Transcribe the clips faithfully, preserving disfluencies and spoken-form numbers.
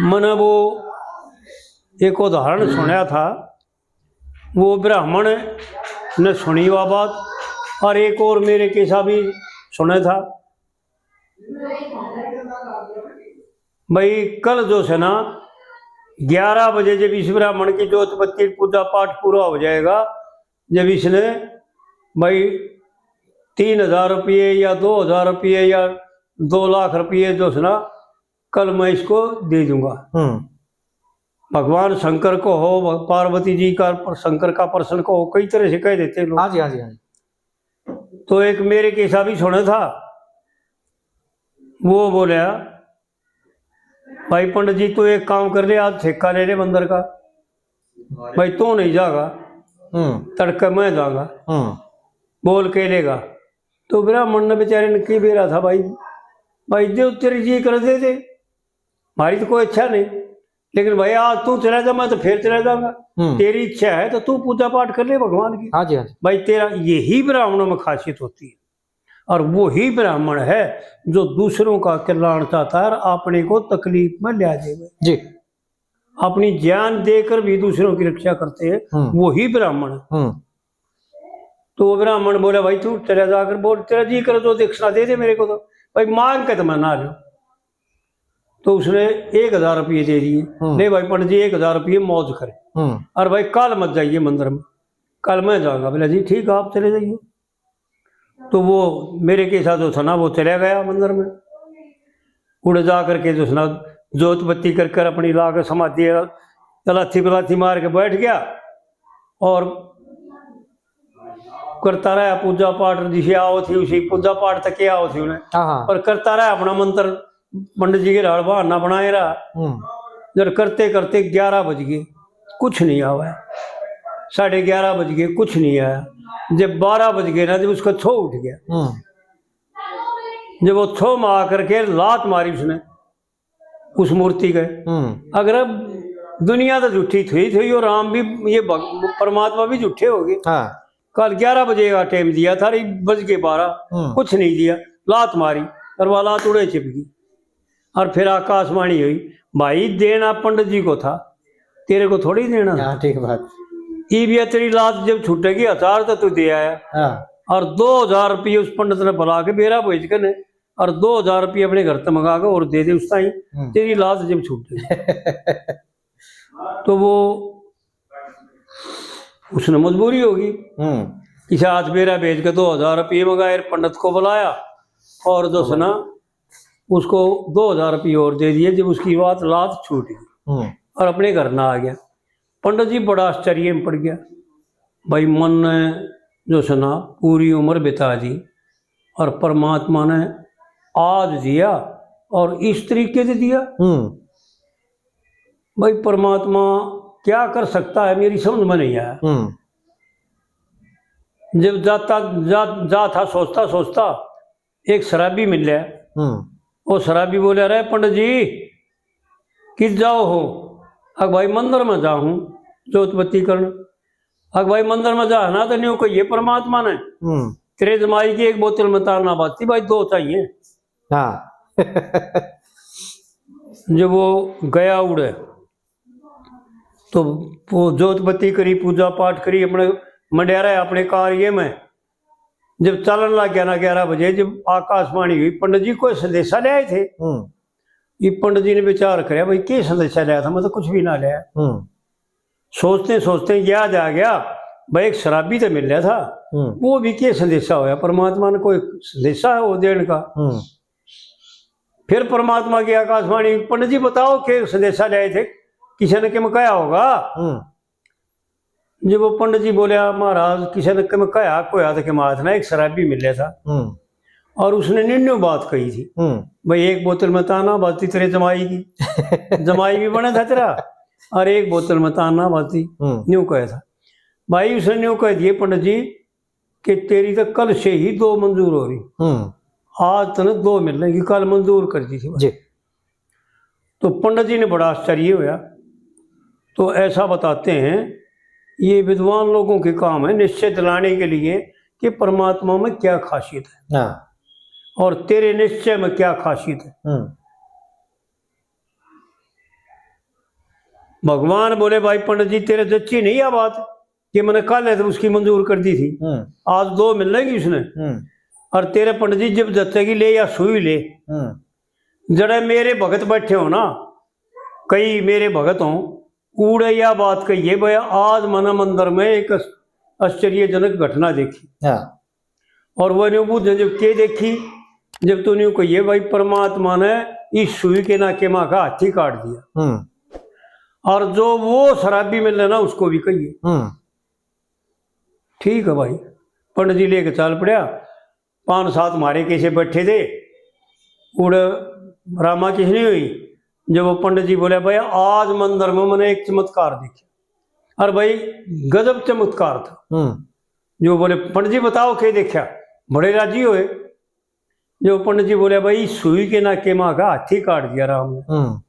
मैंने वो एक उदाहरण सुना था, वो ब्राह्मण ने सुनी वा बात, और एक और मेरे किसा भी सुना था। भाई, कल जो है ना, ग्यारह बजे जब इस ब्राह्मण की जोत बत्ती पूजा पाठ पूरा हो जाएगा, जब इसने, भाई, तीन हजार रुपये या दो हजार रुपये या दो लाख रुपये जो है ना, कल मैं इसको दे दूंगा। हम्म। भगवान शंकर को हो, पार्वती जी का, शंकर का प्रश्न को हो, कई तरह से कह देते हैं लोग। हाँ जी, हाँ जी, हाँ जी। तो एक मेरे किसा भी सुना था, वो बोला, भाई पंडित जी, तू एक काम कर ले, आज ठेका ले ले मंदिर का। भाई, तू नहीं जागा, हम्म। तड़के मैं जागा। हम्म। बोल के लेगा। तो ब्राह्मण ने बेचारे ने की बेरा था, भाई, भाई, जो तेरी जी कर दे दे, हमारी तो कोई इच्छा नहीं, लेकिन भाई, आज तू चला जा, मैं तो फिर चला जाऊंगा। हम्म। तेरी इच्छा है तो तू पूजा पाठ कर ले भगवान की। हाँ जी, हाँ जी। भाई, तेरा, यही ब्राह्मणों में खासियत होती है। और वही ब्राह्मण है जो दूसरों का कल्याण चाहता है और अपने को तकलीफ में ले आ जाए। जी। अपनी जान देकर भी दूसरों की रक्षा करते हैं, हम्म। वही ब्राह्मण। हम्म। तो वो ब्राह्मण बोला, भाई, तू चला जाकर बोल, तेरा जी करे तो दक्षिणा दे दे मेरे को। तो भाई, मांग के तो मैं ना लूं। तो उसने एक हजार रुपये दे दिए। हम्म। ले भाई पंडित जी, एक हजार रुपये मौज करे। हम्म। और भाई, कल मत जाइए मंदिर में, कल मैं जाऊंगा। बोला, जी ठीक है, आप चले जाइए। तो वो मेरे किसा जो था ना, वो चला गया मंदिर में। उड़े जा करके जो है ना, जोत बत्ती कर कर अपनी ला के समाधि लाथी पलाथी मार के बैठ गया और करता रहा पूजा पाठ। जिसे आओ थी उसी पूजा पाठ तक के आओ थी उन्हें, हाँ, हाँ। पर करता रहा अपना मंत्र, पंडित जी के ढाल बहाना बनाए रहा। हम्म। जब करते करते ग्यारह बज गए, कुछ नहीं आवा। साढ़े ग्यारह बज गए, कुछ नहीं आया। जब बारह बज गए ना, जब उसका छो उठ गया, हम्म। जब वो छो में आकर के लात मारी उसने उस मूर्ति के। हम्म। अगर अब दुनिया तो झूठी थी थी, और राम भी, ये भग-, परमात्मा भी झूठे हो गए। हाँ। कल ग्यारह बजे का टाइम दिया था, अरे बज गए बारह, हम्म। कुछ नहीं दिया, लात मारी और वह लात उड़े चिपकी। और फिर आकाशवाणी हुई, भाई, देना पंडित जी को था, तेरे को थोड़ी देना था। हाँ, ठीक बात। ये भी है, तेरी लात जब छूटेगी, हजार तो तू दे आया। हाँ। और दो हजार रुपये उस पंडित ने बुला के बेरा भेज के ने, और दो हजार रुपये अपने घर से मंगा के और दे दे उस ताई, हम्म। तेरी लात जब छूट गई। तो वो, उसने मजबूरी होगी। हम्म। किसी हाथ बेरा भेज के दो हजार रुपये मंगाए, पंडित को बुलाया और जो है ना, उसको दो हजार रुपये और दे दिए, जब उसकी बात, लात छूट गई। हम्म। और अपने घर ना आ गया। पंडित जी बड़ा आश्चर्य में पड़ गया, भाई, मन ने जो है ना, पूरी उम्र बिता दी और परमात्मा ने आज दिया और इस तरीके से दिया। हम्म। भाई, परमात्मा क्या कर सकता है, मेरी समझ में नहीं आया। हम्म। जब जाता, जा, जा था सोचता सोचता, एक शराबी मिल लिया। हम्म। वो शराबी बोले, अरे पंडित जी, किस जाओ हो? अक भाई, मंदिर में जा हूँ जोत बत्ती करण। अक भाई, मंदिर में जा है ना, तो न्यू कहिए परमात्मा ने, हम्म। तेरे जमाई की एक बोतल में तारना बाती, भाई, दो चाहिए। हाँ। जब वो गया उड़े, तो वो जोत बत्ती करी, पूजा पाठ करी, अपने मंड्यारा है अपने कार्य में। जब चलन लग गया ना ग्यारह बजे, जब आकाशवाणी हुई, पंडित जी कोई संदेशा ले आए थे। हम्म। ये पंडित जी ने विचार करया, भाई, के संदेशा ले आया था, मैं तो कुछ भी ना ले आया। हम्म। सोचते सोचते याद आ गया, भाई, एक शराबी तो मिल रहा था, हम्म। वो भी के संदेशा होया, परमात्मा ने कोई संदेशा है वो देने का। हम्म। फिर परमात्मा की आकाशवाणी, पंडित जी बताओ, के संदेशा ले आए थे, किसी ने किम कहा होगा? हम्म। जब वो पंडित जी बोले, महाराज, किसी ने किम कहा, कोई हाथ के माथ ना, एक शराबी मिल रहा था। हम्म। और उसने निन्नू बात कही थी, हम्म। भाई, एक बोतल में ताना बाती तेरे जमाई की, जमाई भी बना था तेरा, और एक बोतल में ताना बाती, हम्म। न्यू कहा था। भाई, उसने न्यू कह दिए, पंडित जी, कि तेरी तो कल से ही दो मंजूर हो रही, हम्म। आज तने दो मिलने की, कल मंजूर कर दी थी। जी। तो पंडित जी ने बड़ा आश्चर्य होया। तो ऐसा बताते हैं, ये विद्वान लोगों के काम है निश्चय दिलाने के लिए कि परमात्मा में क्या खासियत है, हाँ। और तेरे निश्चय में क्या खासियत है। हम्म। भगवान बोले, भाई पंडित जी, तेरे जच्ची नहीं यह बात कि मैंने कल है तो उसकी मंजूर कर दी थी, हम्म। आज दो मिल लेंगी उसने। हम्म। और तेरे पंडित जी जब जचेगी, ले या सुई ले। हम्म। जड़े मेरे भगत बैठे हो ना, कई मेरे भगत हों, उड़े या बात कहिए, भाई आज मना मंदिर में एक आश्चर्यजनक घटना देखी। हाँ। और वो न्यू बूझे, जब के देखी, जब तू न्यू कहिए, भाई परमात्मा ने इस सुई के नाके माँ का हाथी काट दिया। हम्म। और जो वो शराबी मिल लेना, उसको भी कहिए। हम्म। ठीक है भाई, पंडित जी लेके चाल पड़ा। पांच सात मारे कैसे बैठे थे, उड़ रामा किस नहीं हुई। जब वो पंडित जी बोले, भाई आज मंदिर में मैंने एक चमत्कार देखा, और भाई गजब चमत्कार था। हम्म। जो बोले, पंडित जी बताओ के देखा। बड़े राजी हुए। जो पंडित जी बोले, भाई सुई के नाके माँ का हाथी काट दिया राम ने। हम्म।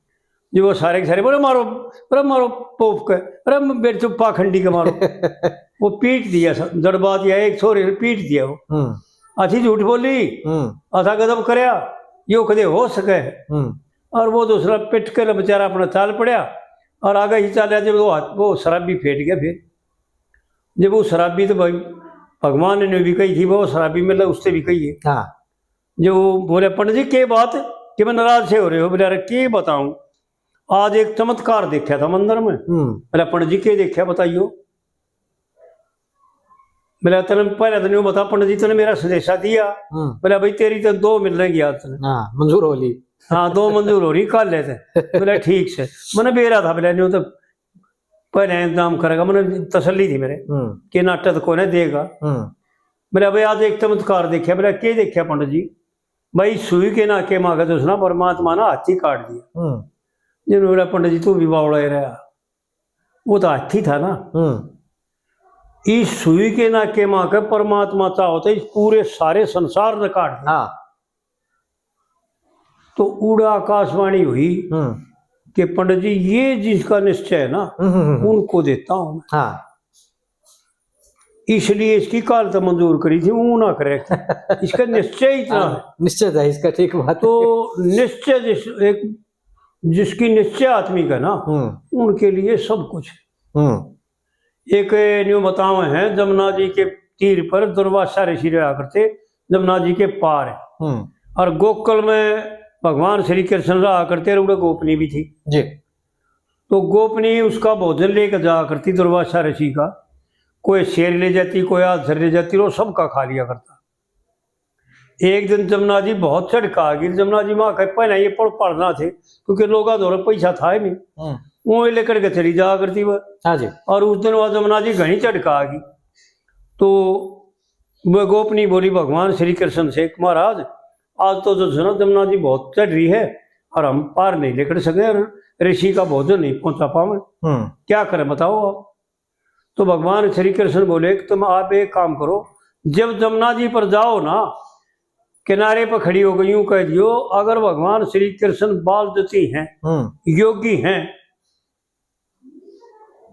जो वो सारे के सारे बोले, मारो, अरे मारो पोप के, अरे मेरे चुप्पा खंडी के मारो। वो पीट दिया स-, जड़ बात यह है, एक छोरे ने पीट दिया वो। हम्म। अथी झूठ बोली, हम्म। अथा गजब करया, यो कदे हो सके। हम्म। और वो दूसरा पिट के बेचारा अपना चाल पड़ा, और आगे ही चाल, जब वो हाथ, वो शराबी फेट गया। फिर जब वो शराबी तो भाई भगवान ने भी कही थी, वो शराबी मतलब उससे भी कही है। हाँ। जो बोले, पंडित जी के बात कि मैं नाराज से हो रहे हो? बोले, अरे के बताऊं, आज एक चमत्कार देखा था मंदिर में। हम्म। बोले, पंडित जी के देखा बताइयो? बोले, तने पहले तो नहीं बता पंडित जी, तने मेरा संदेशा दिया। हम्म। बोले, भाई तेरी तो दो मिल रही आज तने। हाँ, मंजूर हो ली। हाँ, दो मंजूर हो रही, कर लेते। बोले, ठीक से। मैंने बेरा था, बोले, नहीं तो पहले इंतजाम करेगा, मैंने तसल्ली थी मेरे हम्म। कि नाटक को नहीं देगा। हम्म। बोले, भाई आज एक चमत्कार देखा। बोले, के देखा पंडित जी? भाई सुई के नाके माँ का तो सुना, परमात्मा ने हाथी काट दिया। हम्म। जिन्होंने बोला, पंडित जी तू भी बावला ही रहा, वो तो हाथी था ना। हम्म। इस सुई के नाके माँ के परमात्मा चाहो तो इस पूरे सारे संसार ने काट दिया। हाँ। तो उड़ा आकाशवाणी हुई हम्म। कि पंडित जी, ये जिसका निश्चय है ना, हम्म, हम्म, हम्म। उनको देता हूं मैं। हाँ। इसलिए इसकी काल तो मंजूर करी थी, वो ना करे। इसका निश्चय इतना हाँ, है। निश्चय था इसका, ठीक बात। तो निश्चय जिस, एक, जिसकी निश्चय आत्मिक है ना, हम्म। उनके लिए सब कुछ। हम्म। एक न्यू बतावे हैं, जमुना जी के तीर पर दुर्वासा ऋषि रहा करते, जमुना जी के पार। हम्म। और गोकुल में भगवान श्री कृष्ण रहा करते, और उड़े गोपनी भी थी। जी। तो गोपनी उसका भोजन लेकर जाया करती दुर्वासा ऋषि का, कोई सेर ले जाती, कोई आधर ले जाती, वो सबका खा लिया करता। एक दिन जमुना जी बहुत चढ़ का आ गई। जमुना जी माँ कहे, पहले ये पढ़ पढ़ना थे, क्योंकि लोग धोरे पैसा था ही नहीं। हम्म। वो लेकर के चली जाया करती वह। हाँ जी। और उस दिन वह जमुना जी घणी चढ़ का आ गई। तो वह गोपनी बोली भगवान श्री कृष्ण से, महाराज, आज तो जो है ना जमुना जी बहुत चढ़ रही है और हम पार नहीं लेकर सके और ऋषि का भोजन नहीं पहुंचा पावे। हम्म। क्या करें बताओ आप? तो भगवान श्री कृष्ण बोले कि तुम आप एक काम करो, जब जमुना जी पर जाओ ना, किनारे पर खड़ी होकर यूं कह दियो, अगर भगवान श्री कृष्ण बाल जती हैं, हम्म। योगी हैं,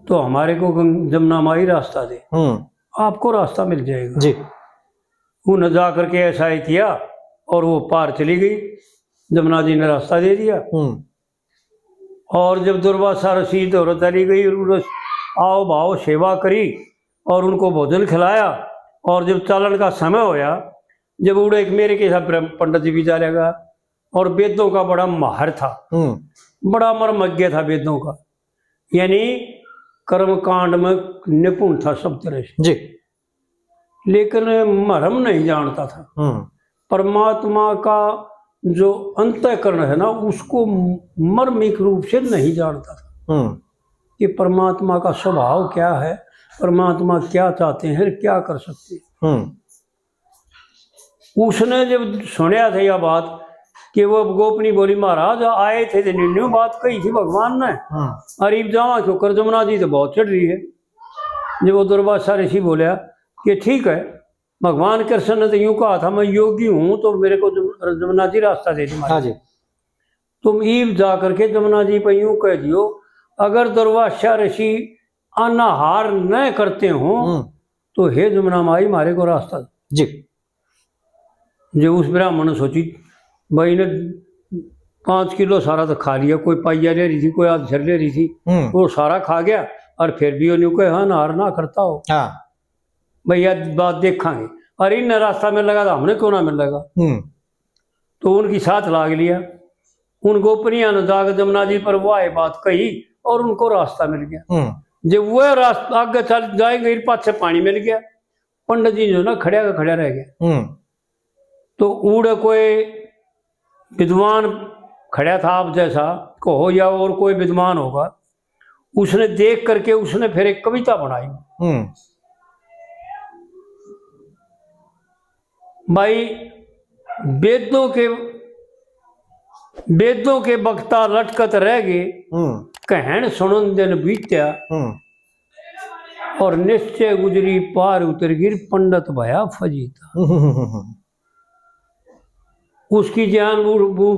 तो हमारे को गंग-, जमुना माई रास्ता दे, हम्म। आपको रास्ता मिल जाएगा। जी। उन्हें जा करके ऐसा ही किया और वो पार चली गई, जमुना जी ने रास्ता दे दिया। हम्म। और जब दुर्वासा ऋषि धोरे चली गई और उन्हें आओ भाव सेवा करी और उनको भोजन खिलाया, और जब चालन का समय होया, जब उड़े एक मेरे के साथ ब्रह्म पंडित जी भी चले गया, और वेदों का बड़ा माहिर था, हम्म। बड़ा मर्मज्ञ था वेदों का, यानी कर्म कांड में निपुण था सब तरह से। जी। लेकिन मर्म नहीं जानता था। हम्म। परमात्मा का जो अंतःकरण है ना, उसको मर्मिक रूप से नहीं जानता था हम्म। कि परमात्मा का स्वभाव क्या है, परमात्मा क्या चाहते हैं, क्या कर सकते हैं। हम्म। उसने जब सुनया था यह बात कि वो गोपनी बोली, महाराज आए थे तो न्यू बात कही थी भगवान ने, हम्म। और इब जावा क्यों कर, जमुना जी तो बहुत चढ़ रही है। जब वो दुर्वासा ऋषि बोला कि ठीक है, भगवान कृष्ण ने तो यूं कहा था, मैं योगी हूं, तो मेरे को जम-, जमुना जी रास्ता दे दे। हाँ जी। तुम ईब जा करके जमुना जी पे यूं कह दियो, अगर दुर्वासा ऋषि अनाहार न करते हो, हम्म। तो हे जमुना माई, मारे को रास्ता दे। जी। जो उस ब्राह्मण ने सोची, भाई ने पाँच किलो सारा तो खा लिया, कोई पाइया ले रही थी, कोई आध सर ले रही थी, हम्म। वो सारा खा गया। और फिर भी वो न्यू कहे, "हाँ, हार ना करता हो, हाँ। भाई, यह बात देखांगे।" और इन रास्ता मिल लगा तो हमने क्यों ना मिल लगा? हम्म। तो उनकी साथ लाग लिया। उन गोपनिया ने जाकर जमुना जी पर वाह बात कही और उनको रास्ता मिल गया। हम्म। जब वह रास्ता आगे चल जाएंगे, फिर पाछे पानी मिल गया। पंडित जी जो ना खड़ा का खड़ा रह गया। हम्म। तो उड़े कोई विद्वान खड़ा था आप जैसा, कहो या और कोई विद्वान होगा, उसने देख करके उसने फिर एक कविता बनाई। हम्म। भाई, वेदों के, वेदों के वक्ता लटकत रह गए, हम्म। कहण सुणन दिन बीत्या, हम्म। और निश्चय गुजरी पार उतर गिर, पंडित भया फजीता। हम्म, हम्म, हम्म, हम्म। उसकी जान वो, वो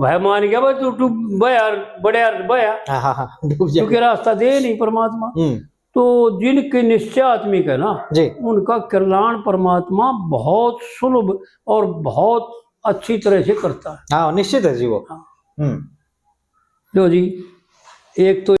भय मान गया, भाई तू डूब, बह यार, बड़े यार, बह यार। हाँ, हाँ, हाँ, डूब जाएगा। क्योंकि रास्ता दे नहीं परमात्मा। हम्म। तो जिनके निश्चय आत्मिक है ना, जी। उनका कल्याण परमात्मा बहुत सुलभ और बहुत अच्छी तरह से करता है। हाँ, निश्चित है जी वो। हाँ। हम्म। लो जी, एक तो